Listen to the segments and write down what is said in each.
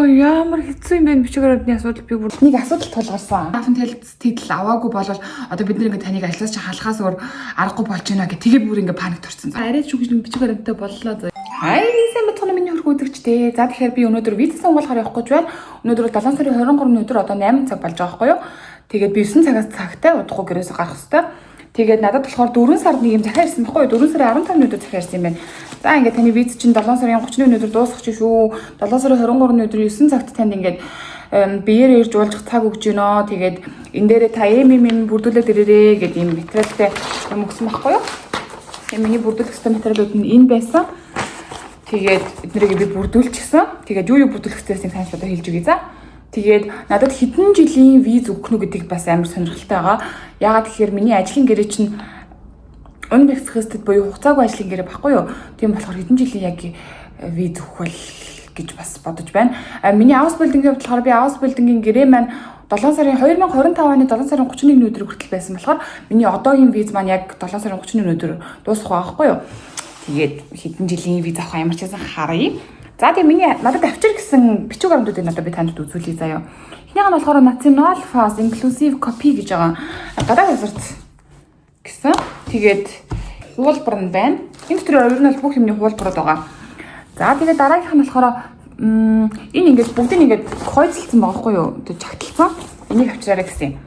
Йоо, ямар хэцүү юм бэ бичиг баримтны асуудал, би бүр Нэг асуудал тулгарсан. Aufenthaltstitel аваагүй болвол одоо бид нар ингээд таныг ажлаас чи халахаас өөр аргагүй болж байна гэх, тэгээ бүр ингээд panic т орсон. Арай ч үгүй бичиг баримттай боллоо заа. Хай, сайн бацхан миний хөрх үзэгчдээ. За, тэгэхээр би өнөөдөр виз сонгуулахаар явах гэж байна. Өнөөдөр 7 сарын 23-ны өдөр, одоо 8 цаг болж байгаа байхгүй юу? Тэгээд би 9 цагаас цагтай удахгүй гэрээс гарах хэрэгтэй. Тэгээд надад болохоор 4 сард нэг юм захиа ирсэн байхгүй юу? 4 сарын 15-ны өдөр захиа ирсэн юм байна. За, ингээд таны виз чинь 7 сарын 30-ны өдөр дуусах чинь шүү. 7 сарын 23-ны өдөр 9 цагт танд ингээд биеэр ирж уулзах цаг өгч гинөө. Тэгээд энэ дээрээ та эм эм эм бүрдүүлээд ирээрээ гэдэг ийм материалтай юм өгсөн байхгүй юу? Тэгээ миний бүрдүүлэх ёстой материалууд нь энэ байсан. Тэгээд эднэрийг би бүрдүүлчихсэн. Тэгээд юу юу бүрдүүлэх ёстойг таньж одоо хэлж өгье за. Тэгээд надад хэдэн жилийн виз өгөх нү гэдгийг бас амар сонирхолтой байгаа. Яагаад гэхээр миний ажлын гэрээ чинь unbefristet буюу хугацаагүй ажлын гэрээ баггүй юу? Тийм болохоор хэдэн жилийн яг виз өгөх бол гэж бас бодож байна. А миний Ausbildung-ийн хувьд болохоор би Ausbildung-ийн гэрээ маань 7 сарын 2025 оны 7 сарын 31-ний өдөр хүртэл байсан болохоор миний одоогийн виз маань яг 7 сарын 31-ний өдөр дуусах байхгүй юу? Тэгээд хэдэн жилийн виз авах ямар ч байсан харъя. За, тэгээ миний надад авчир гэсэн бичиг баримтуудыг надад би танд үзүүлье заяа. Эхнийх нь болохоор Nationalpass inklusive Kopie гэж байгаа. Гадаад улсарт гэсэн. Тэгээд хуулбар нь байна. Энэ дотор ер нь бол бүх юмны хуулбарууд байгаа. За, тэгээд дараагийнх нь болохоор энэ ингээд бүгдийг ингээд хойцолцсон байгаа байхгүй юу? Тэр чагталсан. Энийг авчираарай гэсэн юм.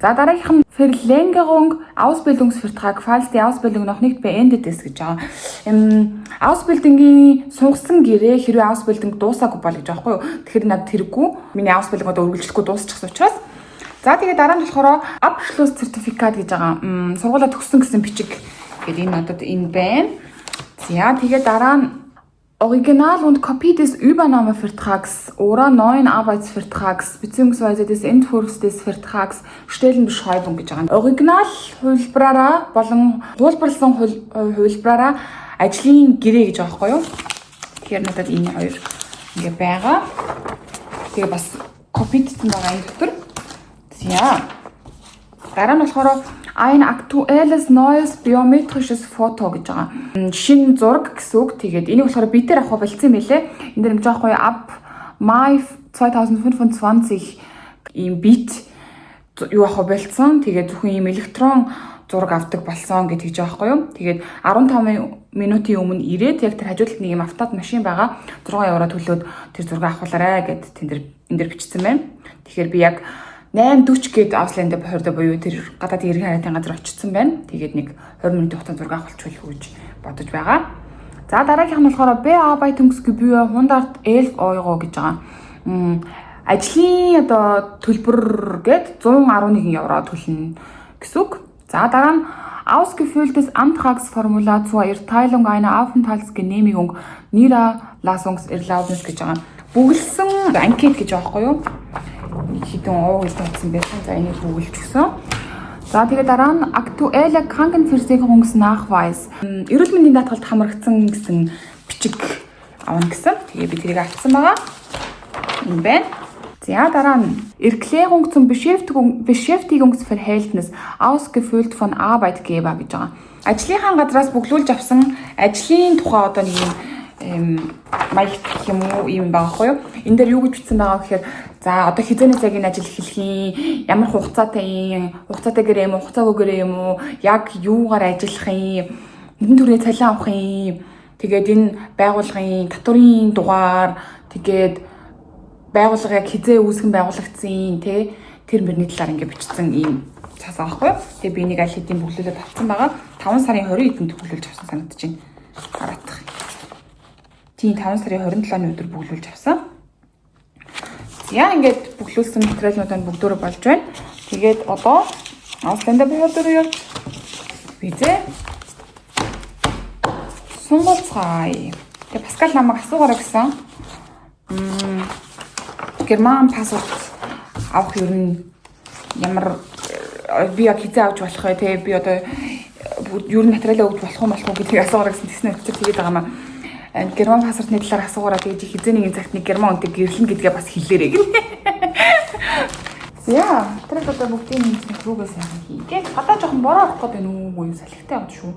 За, дараагийнх нь Verlängerung Ausbildungsvertrag, falls die Ausbildung noch nicht beendet ist гэж байгаа. Ausbildung-ийн сунгасан гэрээ хэрвээ Ausbildung дуусаагүй бол гэж байгаа байхгүй юу? Тэгэхээр надад хэрэггүй. Миний Ausbildung одоо үргэлжлэхгүй дуусчихсан учраас. За, тэгээд дараа нь болохоор Abschlusszertifikat гэж байгаа. Сургуулаа төгссөн гэсэн бичиг гэдэг, энэ надад энэ байна. За, тэгээд дараа нь Original und Kopie des Übernahmevertrags oder neuen Arbeitsvertrags beziehungsweise des Entwurfs des Vertrags, Stellenbeschreibung гэж байгаа. Оригинал хувилбараараа болон хуулбарласан хувилбараараа ажлын гэрээ гэж байгаа байхгүй юу? Тэгэхээр надад энэ хоёр ингээ байгаа. Тэгээ бас copy дсан байгаа энэ дотор. За. Дараа нь болохоор ein aktuelles neues biometrisches Foto гэж байгаа. Шинэ зураг гэсэн үг. Тэгээд энийг болохоор биетээр авах болцсон юм билэ. Энэ дээр ингэж байгаа байхгүй, ab Mai 2025 ийм биет юу авах болцсон. Тэгээд зөвхөн ийм электрон зураг авдаг болсон гэж хэлж байгаа байхгүй юу. Тэгээд 15 минутын өмнө ирээд яг тэр хажуудалд нэг юм автомат машин байгаа. 6 евро төлөөд тэр зураг авахулаарай гэд тэн дээр энэ дээр бичсэн байна. Тэгэхээр би яг 8:40 гээд Ausländerbehörde буюу тэр гадаад эрийн харьяатын газар очсон байна. Тэгээд нэг 20 минутын хугацаанд зураг авахулчихвал гэж бодож байгаа. За, дараагийнх нь болохоор Bearbeitungsgebühr 111 евро гэж байгаа. Ажлын одоо төлбөр гээд 111 евро төлнө гэсэн үг. За, дараа нь ausgefülltes Antragsformular zur Erteilung einer Aufenthaltsgenehmigung, Niederlassungserlaubnis гэж байгаа. Бүгэлсэн анкет гэж байгаа байхгүй юу? Нэг хэдэн уу хэлтэй утсан байсан. За, энийг бүгэлж өгсөн. За, тэгээд дараа нь aktuelle Krankenversicherungsnachweis. Эрүүл мэндийн даатгалд хамрагдсан гэсэн бичиг авна гэсэн. Тэгээ би тэрийг авчихсан байгаа. Энэ байна. За, дараа нь Erklärung zum Beschäftigungsverhältnis, ausgefüllt von Arbeitgeber гэж байгаа. Ажлынхаа газраас бүглүүлж авсан ажлын тухай одоо нэг юм маягт гэх юм уу, юм байгаа байхгүй юу? Энэ дээр юу гэж бичсэн байгаа гэхээр, за, одоо хэзээнээс яг энэ ажил эхлэх юм, ямар хугацаатай юм, хугацаатай гэрээ юм уу, хугацаагүй гэрээ юм уу, яг юугаар ажиллах юм, нэгэн төрлийн цалин авах юм, тэгээд энэ байгууллагын татварын дугаар, тэгээд байгууллага яг хэзээ үүсгэн байгуулагдсан те, тэр мөрний талаар ингэ бичсэн ийм цаас байгаа байхгүй юу. Тэгээ би энийг аль хэдийн бүглүүлээд авсан байгаа. 5 сарын 20 эдэнд бүглүүлж авсан санагдаж байна. Хараадах. Тийм, 5 сарын 27-ны өдөр бүглүүлж авсан. За, ингээд бүглүүлсэн материалнууд нь бүгдөө болж байна. Тэгээд одоо Ausländerbehörde руу явж визээ сунгуулцгаая. Тэгээ Паскал намайг асуугаарай гэсэн. Герман паспорт авах ер нь ямар би яг хэзээ авч болох вэ, те, би одоо ер нь материалаа өгч болох уу, болох уу гэдгийг асуугаарай гэсэн. Тэгснэ өчтөр тэгээд байгаа маа. Герман паспортны талаар асуугаараа, тэгж хэзээ нэгэн цагт нэг герман үнтэй гэрлэн гэдгээ бас хэлээрэй гэнэ. За, тэр одоо бүгдийн нэг рүүгээ сайхан хийгээд, гадаа жоохон бороо орох гээд байна уу, юу салхитай яваад шүү.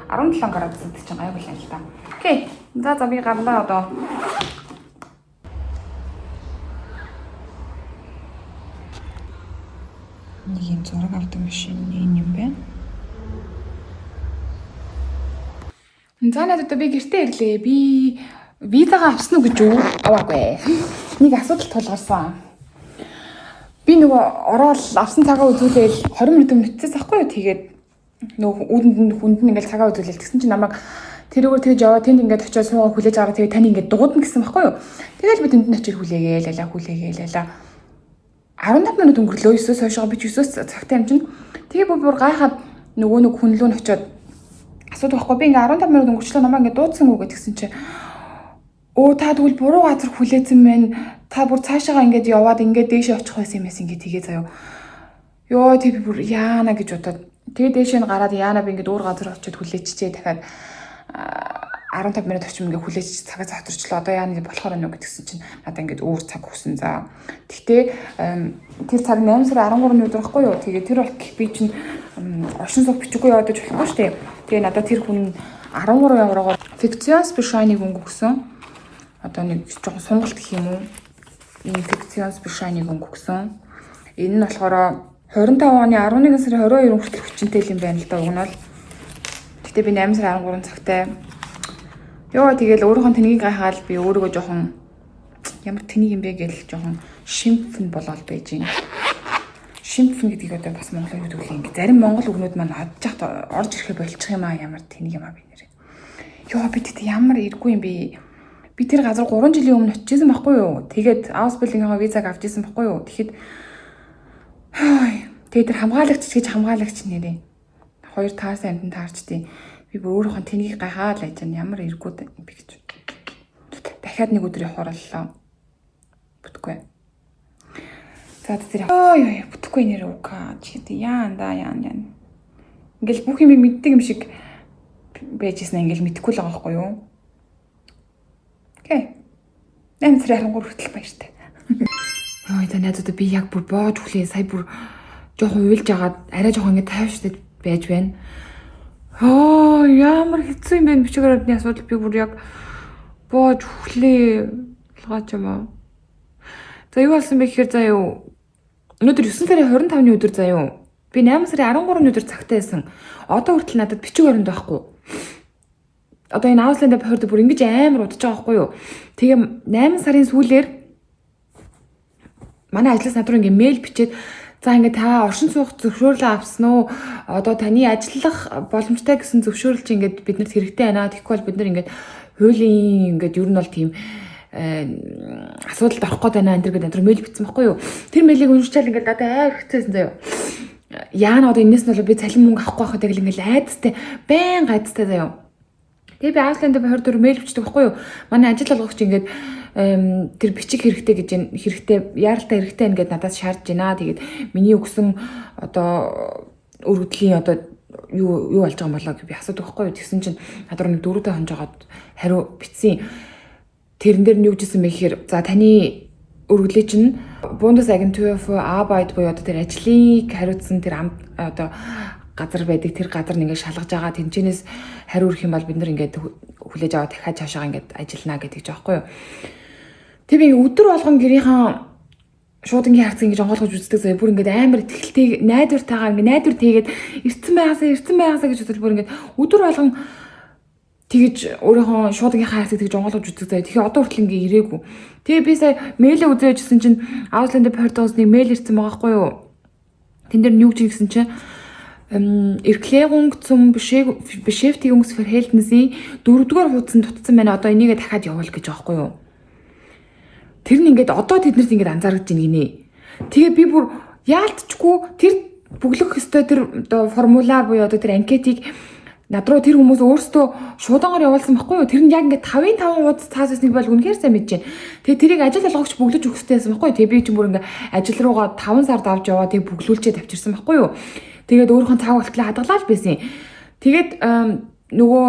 17 градус гэдэг чинь гайгүй л юм л та. Okay. За, би гарлаа одоо. Нэг юм зураг авдаг машин энэ юм байна. За надад одоо би гэртээ ирлээ. Би визагаа авсан уу гэж юу? Аваагүй. Нэг асуудал тулгарсан. Би нөгөө ороод авсан цагаа үзүүлээл 20 минут өмнө очижсэн байхгүй юу? Тэгээд нөгөө үүдэнд нь хүнд нь ингээл цагаа үзүүлээл тэгсэн чинь намайг тэрүүгээр тэгж яваа тэнд ингээд очиод суугаа хүлээж аваа тэгээд тань ингээд дуудана гэсэн байхгүй юу? Тэгэл би тэнд нь очиж хүлээгээл алаа хүлээгээл алаа 15 минут өнгөрлөө 9-өөс хойшоо би ч 9-өөс цагтай юм чинь. Тэгээ би бүр гайхаад нөгөө нэг хүн лүү нь очиод асуудаг байхгүй би ингээ 15 минут өнгөрчлөө намайг ингээ дуудсан үү гэдгсэн чинь өө та тэгвэл буруу газар хүлээсэн мэн та бүр цаашаага ингээд яваад ингээд дээшээ очих байсан юм эс ингээ тгээ заяо. Йоо тэг би бүр яана гэж бодоод тэгээ дээшээ нь гараад яана би ингээд өөр газар очиод хүлээчихээ дахиад 15 минут орчим ингээ хүлээж цагаа задарчлаа. Одоо яана болохоор байна уу гэдгсэн чинь надад ингээд өөр цаг өгсөн. За. Тэгтээ тэр цаг 8 сарын 13-ны өдөр байхгүй юу? Тэгээ тэр болтол би чинь оршин суух бичиггүй яваад иж болохгүй шүү дээ. Тэгээ надад тэр хүн 13 еврогоор Fiktionsbescheinigung өгсөн. Одоо нэг жоохон сонголт гэх юм уу? Ийм Fiktionsbescheinigung өгсөн. Энэ нь болохоор 25 оны 11 сарын 22 хүртэл хүчинтэй юм байна л да уг нь бол. Гэтэ би 8 сарын 13 цагтай. Йоо тэгэл өөрийнхөө тэнийг гайхаал би өөрийгөө жоохон ямар тэнийг юм бэ гэж жоохон schimpfen болоод байж гин. Schimpfen гэдгийг одоо бас монголоор юу гэдэг вэ? Ингээ зарим монгол үгнүүд маань одж яхад орж ирэхэ болчих юм аа ямар тэнийг юм аа би нэрээ. Йоо би тэгтээ ямар эргүй юм бэ? Би тэр газар 3 жилийн өмнө очижсэн байхгүй юу? Тэгээд Ausbildung-ийн визаг авч исэн байхгүй юу? Тэгэхэд тэгээд тэр хамгаалагч гэж хамгаалагч нэрээ. Хоёр таарсан амьтан таарчдیں۔ Би бүр өөрийнхөө тэнийг гайхаад л ажин ямар эргүүд юм бэ гэж. Дахиад нэг өдөр явахаар боллоо. Бүтгүй. За тэр ой ой бүтэхгүй нэр ука чи яан да яан яан. Ингээл бүх юм мэддэг юм шиг байжсэн ингээл мэдэхгүй л байгаа байхгүй юу? Окей. 8 сарын 13 хүртэл баяртай. Ой за найзуудаа би яг бүр боож хүлээ. Сая бүр жоохон уйлж агаад арай жоохон ингэ тайвштай байж байна. Аа ямар хэцүү юм бэ бичгээр амтны асуудал би бүр яг боож хүлээ лгаач юм аа. За юу болсон бэ гэхээр заа юу өнөөдөр 9 сарын 25-ны өдөр заа юу би 8 сарын 13-ны өдөр цагтай байсан. Одоо хүртэл надад бичиг баримт байхгүй. Одоо энэ Ausländerbehörde бүр ингэж амар удаж байгаа байхгүй юу. Тэгээ 8 сарын сүүлээр манай ажлаас над руу ингээ мэйл бичээд за ингээ та оршин суух зөвшөөрлөө авсан уу? Одоо таны ажиллах боломжтой гэсэн зөвшөөрөл чи ингээд биднэрт хэрэгтэй байна. Тэгэхгүй бол бид нар ингээд хуулийн ингээд ер нь бол тийм асуудалд орох гээд байна энэ төр гэдэг над руу мэйл бичсэн байхгүй юу? Тэр мэйлийг уншичаал ингээд надад амар хэцүүсэн заяа. Яана одоо энэс нь бол би цалин мөнгө авахгүй байхад яг ингээд айдастай, байн айдастай заяа. Тэгээ би Ausländerbehörde мэйл бичдэг байхгүй юу? Манай ажил олгогч ингээд тэр бичиг хэрэгтэй гэж хэрэгтэй яаралтай хэрэгтэй ингээд надаас шаардж байна. Тэгээд миний өгсөн одоо өргөдлийн одоо юу болж байгаа юм болоо гэж би асуудаг байхгүй юу? Тэгсэн чинь над руу нэг дөрөвдөө хонжоогоод хариу бичсэн. Тэрэн дээр нь юу гэжсэн бэ гэхээр за таны өргөдлөө чинь Bundesagentur für Arbeit буюу одоо тэр ажлыг хариуцсан тэр одоо газар байдаг тэр газар нь ингээд шалгаж байгаа тэнцэнээс хариу өрөх юм бол бид нар ингээд хүлээж аваад дахиад цаашаа ингээд ажиллана гэдэг ч аахгүй юу. Тэг би өдөр болгон гэрийнхэн шуудангийн харц ингэж онгойлгож үздэг заяа бүр ингээд амар ихтэлтэй найдвартайгаа ингээд найдвар тэгээд ирцэн байгаасаа гэж бодвол бүр ингээд өдөр болгон тэгэж өөрийнхөө шуудангийн харцыг тэгж онгойлгож үздэг заяа. Тэгэхээр одоо хүртэл ингээд ирээгүй. Тэгээ би сая мэйлээ үзээжсэн чинь Ausländerbehörde-оос нэг мэйл ирсэн байгаа хгүй юу. Тэн дээр нь юу гэж гэсэн чинь Erklärung zum Beschäftigungsverhältnis-ийн дөрөвдүгээр хуудсан дутцсан байна. Одоо энийгээ дахиад явуул гэж байгаа хгүй юу. Тэр нь ингээд одоо тэднэрт ингээд анзаарч байна гинэ. Тэгээ би бүр яалтчгүй тэр бүглэх ёстой тэр одоо формуляр буюу одоо тэр анкетыг над руу тэр хүмүүс өөрсдөө шуудангаар явуулсан байхгүй юу? Тэр нь яг ингээд 5-ын 5 хуудас цаас байсныг бол үнэхээр сайн мэдэж байна. Тэгээ тэрийг ажил олгогч бүглэж өгөх ёстой байсан байхгүй юу? Тэгээ би чинь бүр ингээд ажил руугаа 5 сард авч яваа тэгээ бүглүүлчээ тавьчирсан байхгүй юу? Тэгээд өөрийнхөө цаг болтлоо хадгалаад байсан. Тэгээд нөгөө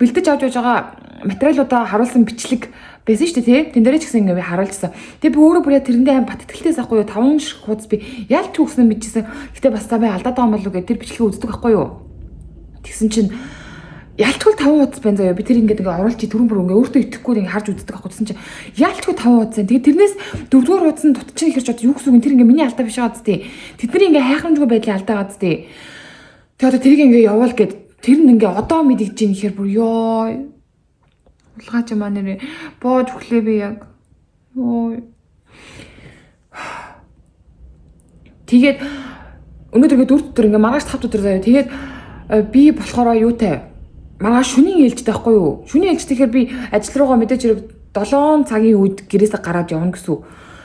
бэлдэж авч явж байгаа материалуудаа харуулсан бичлэг байсан шүү дээ тий. Тэн дээрээ ч гэсэн ингээ би харуулжсан. Тэгээ би өөрөө бүр яг тэрэндээ аим бат итгэлтэйс ахгүй юу? 5 ширхэг хуудас би ялч өгсөн мэдчихсэн. Гэтэ бас за би алдаад байгаа юм болов уу гэдэг тэр бичлэгийг үздэг байхгүй юу? Тэгсэн чинь Ялчгүй 5 хуудас байна заяа. Би тэр ингээд ингээ оруулж түрүүн бүр ингээ өөртөө итгэхгүй ингээ харж үздэг аахгүй гэсэн чинь ялчгүй 5 хуудас байна. Тэгээ тэрнээс 4-р хуудас нь дутчин хэрч одоо юу гэсэн үг юм, тэр ингээ миний алдаа биш байгаа зү. Тэдний ингээ хайхрамжгүй байдлын алдаа байгаа зү. Тэгээ одоо тэрийг ингээ явуул гэд тэр нь ингээ одоо мэдэгдэж ийн гэхээр бүр ёо. Улгаач юм аа нэрээ. Боож өглөө би яг. Ёо. Тэгээд өнөөдөр ингээ 4 өдөр ингээ маргааш 5 өдөр заяа. Тэгээд би болохоор юутай маргааш шөнийн ээлжтэй байхгүй юу? Шөнийн ээлжтэй гэхээр би ажил руугаа мэдээж хэрэг 7 цагийн үед гэрээсээ гараад явна гэсэн үг.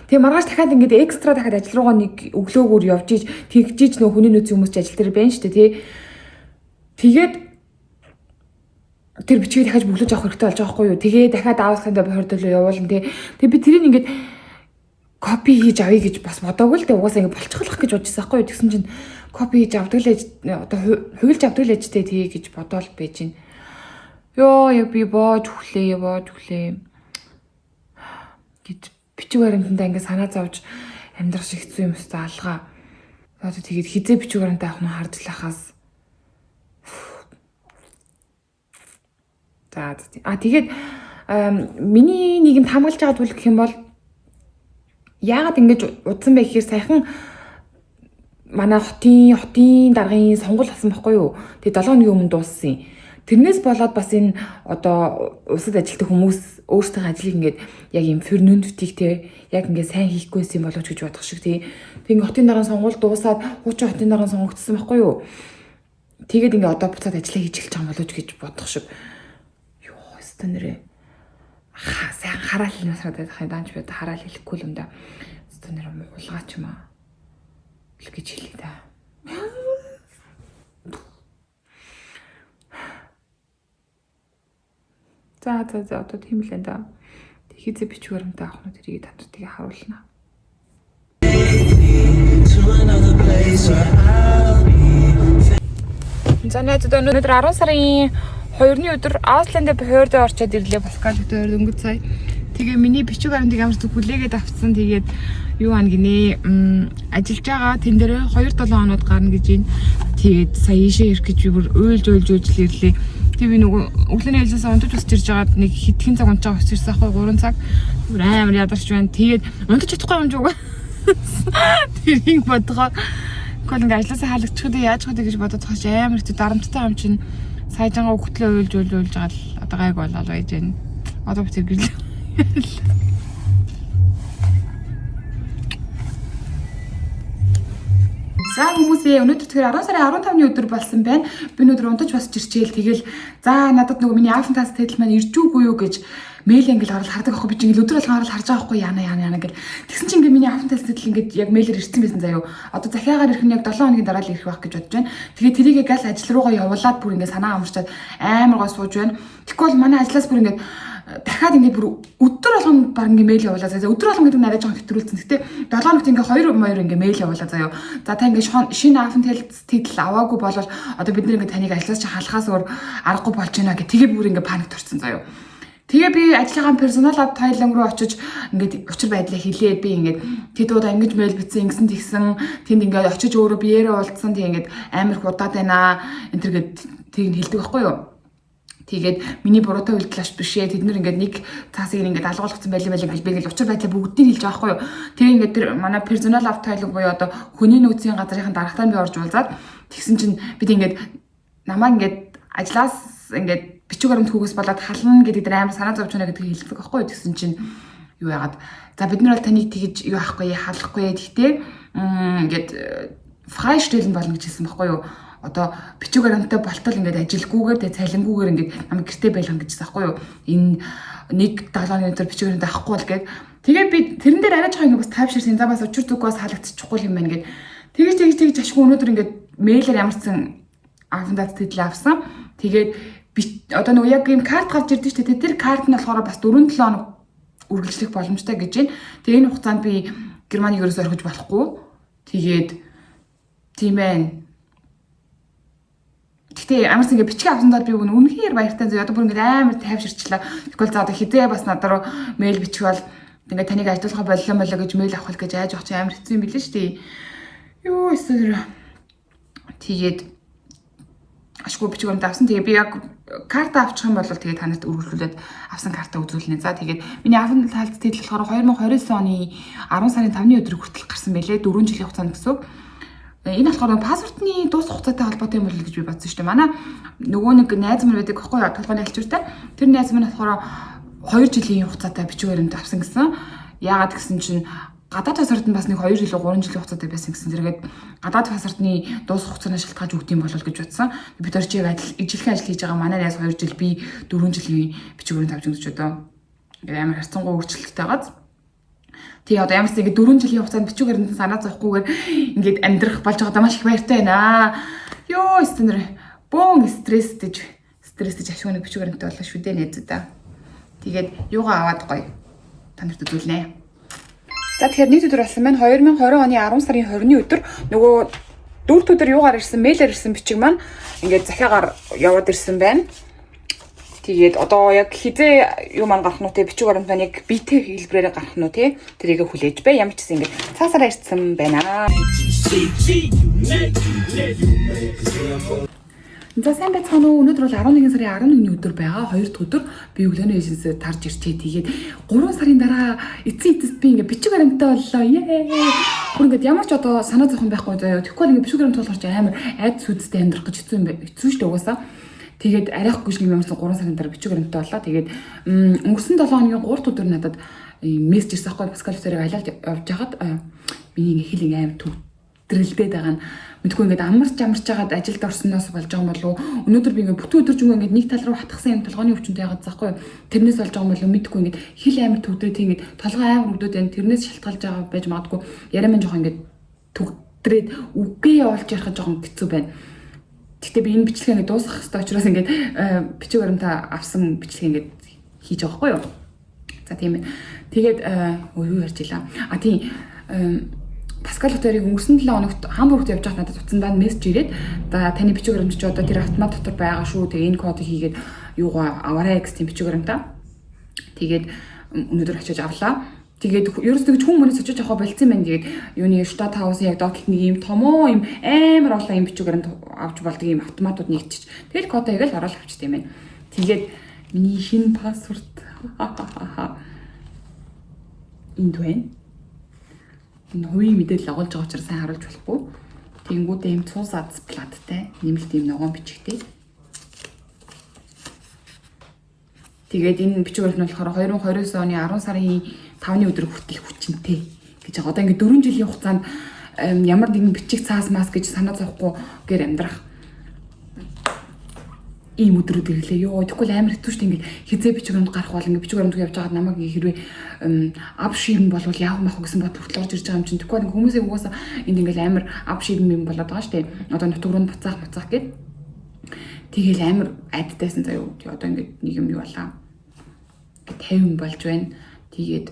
Тэгээ маргааш дахиад ингээд экстра дахиад ажил руугаа нэг өглөөгөр явж иж тэгж иж нөө хүний нөөцийн хүмүүс ч ажил дээр байна шүү дээ тий. Тэгээд тэр бичгийг дахиад бүглэж авах хэрэгтэй болж байгаа байхгүй юу? Тэгээ дахиад аавсхандаа бохирдол явуулна тий. Тэгээ би тэрийг ингээд копи хийж авъя гэж бас бодоогүй л дээ. Угаасаа ингээд болчихлох гэж бодчихсан байхгүй юу? Тэгсэн чинь копи хийж авдаг л ээж одоо хувилж авдаг л ээжтэй тий гэж бодоол байж гин. Йоо яг би боож өглөө гэж бичиг баримтандаа ингээд санаа зовж амьдрах шиг хэцүү юм өстө алгаа. Одоо тэгээд хизээ бичиг баримтаа авах нь харж лахаас. За тэгээд миний нийгэмд хамгаалж байгаа зүйл гэх юм бол яагаад ингэж удсан бэ гэхээр саяхан манай хотын даргын сонгуул болсон байхгүй юу? Тэгээд 7 хоногийн өмнө дууссан. Тэрнээс болоод бас энэ одоо улсад ажилладаг хүмүүс өөрсдийнхөө ажлыг ингээд яг юм фернүнфтийг те яг ингээд сайн хийхгүйсэн юм боловч гэж бодох шиг тий. Тэг ингээд хотын даргын сонгуул дуусаад хуучин хотын даргын сонгогдсон байхгүй юу? Тэгээд ингээд одоо буцаад ажиллаа хийж эхэлж байгаа юм боловч гэж бодох шиг. Йоо, өстө нэрээ. Сайн хараал насраад байх юм даанч би одоо хараал хэлэхгүй юм да. Өстө нэрээ муулгаач юм аа. Л гэж хэлье да. За одоо тийм л энэ да. Хизээ бичиг баримтаа авах нь тэрийг та нарт тийг харуулна. За найзууд өнөөдөр 10 сарын 2-ны өдөр Аусландын бохирдоо орчоод ирлээ. Паскал хөтөөр дөнгөж сая. Тэгээ миний бичиг баримтыг ямар ч зүг хүлээгээд авцсан. Тэгээд юу ан гинэ ажиллаж байгаа тэн дээр 2-7 хоноод гарна гэж байна. Тэгээд сая ийшээ ирэх гэж би бүр уйлж ирлээ. Тэгээ би нөгөө өглөөний ээлжээс унтаж усч ирж байгаад нэг хэдхэн цаг унтж байгаа усч ирсэн ахгүй 3 цаг. Бүр амар ядарч байна. Тэгээд унтаж чадахгүй юм жиг. Тэрийг бодгоо. Гэхдээ ингээ ажилласаа халагдчих үү яаж вэ гэж бодоод байгаа чи амар хэцүү дарамттай юм чинь. Сайжангаа өгтлөө уйлж байгаа л одоо гайг болоод байж байна. Одоо би тэр гэрлээ. За хүмүүсээ өнөөдөр тэгэхээр 10 сарын 15-ны өдөр болсон байна. Би өнөөдөр унтаж босч ирчээл тэгэл за надад нөгөө миний Афентас тэтэл маань ирж үгүй юу гэж мэйл ингээл орол хардаг аахгүй би чинь ингээл өдөр болгон орол харж байгаа байхгүй яана гэл. Тэгсэн чинь ингээ миний Афентас тэтэл ингээд яг мэйлэр ирсэн байсан заяо. Одоо захиагаар ирэх нь яг 7 хоногийн дараа л ирэх байх гэж бодож байна. Тэгээ тэрийгээ гал ажил руугаа явуулаад бүр ингээ санаа амарчаад амар гоо сууж байна. Тэгэхгүй бол манай ажлаас бүр ингээд дахиад ингээд бүр өдөр болгон баг ингээд мэйл явуулаа заяа. Өдөр болгон гэдэг нь арай жоохон хэтрүүлсэн. Гэтэ 7 хоногт ингээд 2 ингээд мэйл явуулаа заяа. За та ингээд шинэ Афентас тэтэл аваагүй болол одоо бид нар ингээд таныг ажлаас чи халахаас өөр аргагүй болж байна гэх. Тэгээ бүр ингээд паникт орсон заяа. Тэгээ би ажлынхаа персонал Abteilung руу очиж ингээд учир байдлаа хэлээд би ингээд тэд удаа ингэж мэйл бичсэн, ингэсэн тэгсэн, тэнд ингээд очиж өөрөө биеэрээ уулзсан, тэгээ ингээд амар их удаад байна. Энэ төр гээд тийг нь хэлдэг байхгүй юу? Тэгээд миний буруутай үйлдэл аш биш ээ. Тэд нэр ингээд нэг цаасыг ингээд алгуулгдсан байлаа гэж би ингээд учир байдлаа бүгдийг хэлж байгаа байхгүй юу. Тэгээ ингээд тэр манай персонал Abteilung буюу одоо хүний нөөцийн газрынхаа дарагтаа би орж уулзаад тэгсэн чинь бид ингээд намайг ингээд ажлаас ингээд бичиг баримт хүүгээс болоод хална гэдэг дээр амар санаа зовж байна гэдгийг хэлдэг байхгүй юу. Тэгсэн чинь юу яагаад за бид нар бол таныг тэгж юу ахгүй халахгүй. Гэхдээ ингээд фрайштелн болно гэж хэлсэн байхгүй юу. Одоо бичиг баримттай болтол ингээд ажилгүйгээр тэгээ цалингүйгээр ингээд намайг гэртээ байлгана гэжсэн байхгүй юу. Энэ нэг 7 өдөр бичиг баримт авахгүй бол гээд тэгээ би тэрэн дээр арай жоохон ингээд бас тайвширсан. За бас учир зүгээс халагдчихгүй юм байна гээд тэгэж ашгүй өнөөдөр ингээд мэйлэр ямарсан Афентас тэтэл авсан. Тэгээд одоо нөгөө яг ийм карт гарч ирдэ шүү дээ. Тэр карт нь болохоор бас 4-7 хоног үргэлжлэх боломжтой гэж байна. Тэгээ энэ хугацаанд би Германыг ерөөсөө орхиж болохгүй. Тэгээд тийм байна. Гэтэ ямар ч ингэ бичиг авсандаа би үнэхээр баяртай зөө. Одоо бүр ингэ амар тайвширчлаа. Тэгвэл за одоо хизээ бас надад руу мэйл бичих бол ингээ таныг ажиллахаа боллоо гэж мэйл авах гэж айж явах чи амар хэцүү юм билээ шүү дээ. Юу эсвэл тэгээд ашгүй бичиг баримт авсан. Тэгээ би яг Карта авчих юм бол тэгээд та нарт үргэлжлүүлээд авсан карта үзүүлнэ. За, тэгээд миний Aufenthaltstitel болохоор 2029 оны 10 сарын 5-ны өдөр хүртэл гарсан байлээ. 4 жилийн хугацаанд гэсэн үг. Энэ болохоор паспортны дуусах хугацаатай холбоотой юм бол гэж би бодсон шүү дээ. Манай нөгөө нэг найз минь байдаг байхгүй юу? Толгойн альчууртай. Тэр найз минь болохоор 2 жилийн хугацаатай бичиг баримт авсан гэсэн. Яагаад гэсэн чинь гадаад паспорт нь бас нэг 2 жил 3 жилийн хугацаатай байсан гэсэн. Зэрэгэд гадаад паспортны дуусах хугацаанаас шалтгаалж өгд юм болол гэж бодсон. Бид хоёр чи яг адил ижилхэн ажил хийж байгаа. Манай найз 2 жил, би 4 жилийн бичиг баримт авч өгч одоо. Ингээд амар харьцангуй өөрчлөлттэй байгааз. Тэгээ одоо ямар ч ингээд 4 жилийн хугацаанд бичиг баримтанд санаа зовхгүйгээр ингээд амьдрах болж байгаадаа маш их баяртай байна. Йоо, стенэр бөөн стрессдэж стрессдэж ашиг нэг бичиг баримттай боллоо шүү дээ, найзуудаа. Тэгээд юугаа аваад гоё та нарт үзүүлнэ. За, тэгэхээр нийт өдөр болсон байна. 2020 оны 10 сарын 20-ны өдөр нөгөө дөрөвт өдөр юугаар ирсэн, мэйлээр ирсэн бичиг маань ингээд захиагаар яваад ирсэн байна. Тэгээд одоо яг хизээ юу маань гарах нь те, бичиг баримт маань яг биетэй хэлбэрээр гарах нь те, тэрийг хүлээж бай. Ямар ч гэсэн ингээд цаасаараа ирсэн байна. За, сайн байцгаана уу? Өнөөдөр бол 11 сарын 11-ний өдөр байгаа. Хоёр дахь өдөр би өглөөний эженсээ тарж ирчээ. Тэгээд 3 сарын дараа эцсийн эцэст би ингээ бичиг баримттай боллоо. Ее. Бүр ингээд ямар ч одоо санаа зовхон байхгүй заяа. Тэгэхгүй бол ингээ бичиг баримт болохоор ч амар айд сүдстэй амьдрах гэж хэцүү юм байна. Хэцүү шүү дээ угаасаа. Тэгээд арайхгүй шиг юм ямарсан 3 сарын дараа бичиг баримттай боллоо. Тэгээд өнгөрсөн 7 хоногийн 3 дахь өдөр надад мессеж ирсэн байхгүй. Паскал хоёрыг аялалд явж байхад миний ингээ хэл ингээ амар төвтрэлдээд байгаа нь мэдгүй, ингээд амарч амарч хагаад ажилд орсноос болж байгаа юм болов уу? Өнөөдөр би ингээд бүтэн өдөр жингүй ингээд нэг тал руу хатгсан юм толгойн өвчнөд яагаад заахгүй тэрнээс болж байгаа юм болов уу, мэдгүй, ингээд хэл амар төвдрээд, ингээд толгой амар өвдөд байна. Тэрнээс шалтгаалж байгаа байж магадгүй. Яриа маань жоохон ингээд төвдрээд үгээ явуулж ярих жоохон хэцүү байна. Гэхдээ би энэ бичлэгээ ингээд дуусгах хэрэгтэй учраас ингээд бичиг баримтаа авсан бичлэг ингээд хийж байгаа байхгүй юу? За, тийм ээ. Тэгээд юу ярьж илаа? А, тийм, Паскал хоёрыг өнгөрсөн 7 хоногт Хамбургт явж байхад надад утсандаа мессеж ирээд, за, таны бичиг баримт чи одоо тэр автомат дотор байгаа шүү. Тэгээ энэ кодыг хийгээд юугаа аваарай гэсэн бичиг баримтаа. Тэгээд өнөөдөр очиж авлаа. Тэгээд ерөөсөө гэж хүн мөнөөс очиж авах болцсон байна. Тэгээд юуны Stadthaus ын яг доод талд нэг юм томоо юм амар олон юм бичиг баримт авч болдог юм автоматууд нэгтчих. Тэгэл кодоо хийгээл ороод авчт юм байна. Тэгээд миний шинэ паспорт энд байна. Энэ хувийн мэдээлэл агуулж байгаа учраас сайн харуулж болохгүй. Тэнгүүдээ ийм Zusatzblatt тай нэмэлт ийм ногоон бичигтэй. Тэгээд энэ бичиг баримт нь болохоор 2029 оны 10 сарын 5-ны өдөр хүртэл хүчинтэй гэж байгаа. Одоо ингээд 4 жилийн хугацаанд ямар нэгэн бичиг цаас мас гэж санаа зовхгүй гэр амьдрах ийм өдрүүд ирлээ. Йоо, тэгэхгүй амар хэцүү шүү дээ. Ингээд хизээ бичиг баримт гарах бол, ингээд бичиг баримт явж байгаад намайг ингээд хэрвээ abschieben болвол яах мах гэсэн бодол хүртэл орж ирж байгаа юм чинь. Тэгэхгүй нэг хүмүүсийн угаасаа энд ингээд амар abschieben юм болоод байгаа шүү дээ. Одоо нутаг руу буцаах муцаах гээд. Тэгэл амар айдтайсан заяа. Тэгээ одоо ингээд нэг юм юу болаа. Ингээд 50 болж байна. Тэгээд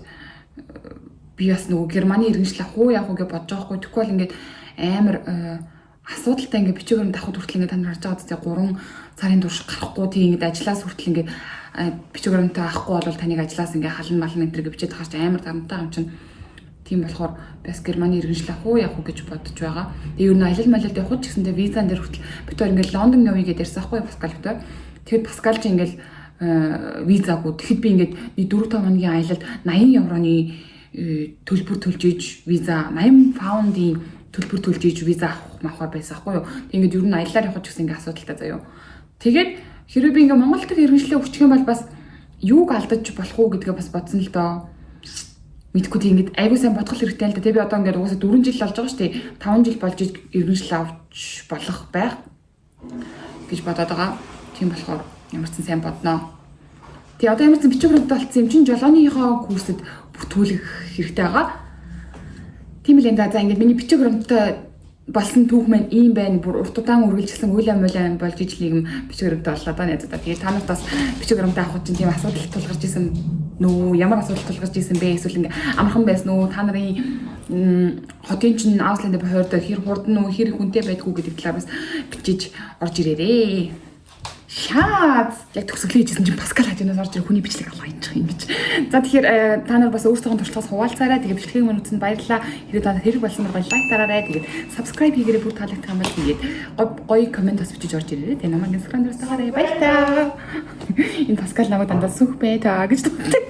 би бас нөгөө Германы иргэншил авах уу яах уу гэж бодож байгаа хгүй. Тэгэхгүй бол ингээд амар асуудалтай, ингээд бичиг баримт авахд хүртэл ингээд та нар харж байгаа зү, 3 сарын турш гарахгүй, тийм, ингээд ажиллаас хүртэл ингээд бичиг баримтаа авахгүй бол таныг ажиллаас ингээд халан малан энэ төр гэж бичээд харж амар дарамттай юм чинь. Тийм болохоор бас Германы иргэншил авах уу яах уу гэж бодож байгаа. Тэгээ ер нь аялал малалд явах ч гэсэндээ визан дээр хүртэл бид хоёр ингээд Лондон явъя гэдээ ярьсан хгүй, Паскал бид хоёр. Тэгэд Паскал чи ингээд визаагүй. Тэгэхэд би ингээд нэг 4 5 хоногийн аялалд 80 евроны төлбөр төлж иж виза, 80 паундын төлбөр төлж иж виза авах махаар байсан хгүй юу. Тэг ингээд ер нь аяллаар явах ч гэсэн ингээд асуудалтай заяо. Тэгээд хэрвээ би ингээд Монгол дахь иргэншлээ өгчих юм бол бас юуг алдаж болох уу гэдгээ бас бодсон л доо. Мэдгүй, тийм, ингээд айгуу сайн бодгол хэрэгтэй л да. Тэг би одоо ингээд угаасаа 4 жил болж байгаа шүү дээ. 5 жил болж иргэншил авч болох байх гэж бодоод байгаа. Тийм болохоор ямар ч сайн бодноо. Тэгээ одоо ямар ч бичиг баримт болцсон юм чинь жолооныхоо курсэд бүртгүүлэх хэрэгтэй байгаа. Тийм л энэ да. За, ингээд миний бичиг баримттай болсон түүх маань ийм байна. Бүр урт удаан үргэлжилсэн үйл амуйл болж ижил нэг юм бичиг баримттай боллоо да, найзуудаа. Тэгээд та нарт бас бичиг баримттай авах чинь тийм асуудал тулгарч исэн нүү? Ямар асуудал тулгарч исэн бэ? Эсвэл ингээ амархан байсан уу? Та нарын хотын чинь Ausländer Behörde хэр хурдан уу, хэр хүнтэй байдгүй гэдэг талаар бас бичиж орж ирээрээ. Шаац. Яг төгсгөлээ хийжсэн чинь Паскал хажуунаас орж ирэх хүний бичлэг алгаа хийж юм гэж. За, тэгэхээр та нар бас өөрсдийнхөө туршлагаас хуваалцаарай. Тэгээд бичлэгийг мань үзсэнд баярлалаа. Хэрвээ та хэрэг болсон бол like дараарай. Тэгээд subscribe хийгээрэй, бүр таалагдах юм бол тэгээд гоё гоё comment бас бичиж орж ирээрэй. Тэгээд намайг Instagram дээрс дагаарай. Баярлалаа. Энэ Паскал намайг дандаа сүх бай та гэж дууддаг.